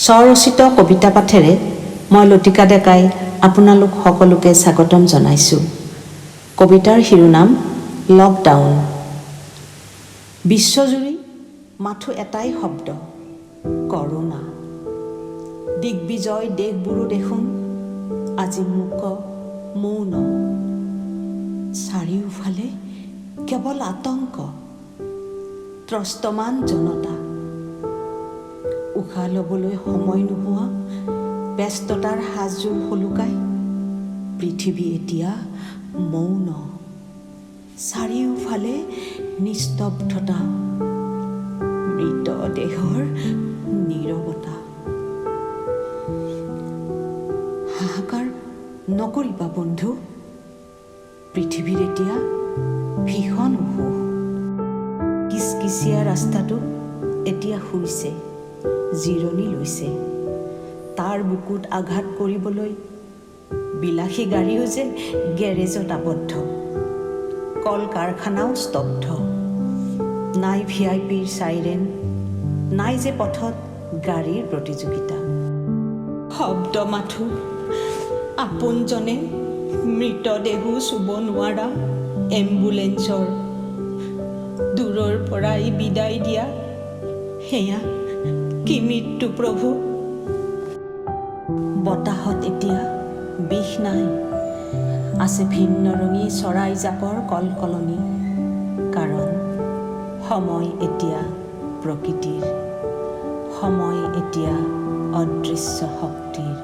স্বৰচিত কবিতা পাঠেৰে মই লতিকা ডেকাই আপোনালোক সকলোকে স্বাগতম জনাইছোঁ। কবিতাৰ শিৰোনাম লকডাউন। বিশ্বজুৰি মাথো এটাই শব্দ, কৰোণা। দিগ্বিজয় দেশবোৰো দেখোন আজি মূক মৌন। চাৰিওফালে কেৱল আতংক, ত্ৰস্তমান জনতা। উশাহ ল'বলৈ সময় নোহোৱা ব্যস্ততাৰ সাজযোৰ সোলোকাই পৃথিৱী এতিয়া মৌন। চাৰিওফালে নিস্তব্ধতা, মৃতদেহৰ নীৰৱতা। হাহাকাৰ নকৰিবা বন্ধু, পৃথিৱীৰ এতিয়া ভীষণ অসুখ। কিচকিচীয়া ৰাস্তাটো এতিয়া শুইছে, জিৰণি লৈছে। তাৰ বুকুত আঘাত কৰিবলৈ বিলাসী গাড়ীও যে গেৰেজত আবদ্ধ, কল কাৰখানাও স্তব্ধ। নাই ভিআইপিৰ চাইৰেন, নাই যে পথত গাড়ীৰ প্ৰতিযোগিতা। শব্দ মাথো আপোনজনে মৃতদেহো চুব নোৱাৰা এম্বুলেঞ্চৰ। দূৰৰ পৰাই বিদায় দিয়া সেয়া কি মৃত্যু প্ৰভু? বতাহত এতিয়া বিষ নাই, আছে ভিন্ন ৰঙী চৰাই জাকৰ কলকলনি। কাৰণ সময় এতিয়া প্ৰকৃতিৰ, সময় এতিয়া অদৃশ্য শক্তিৰ।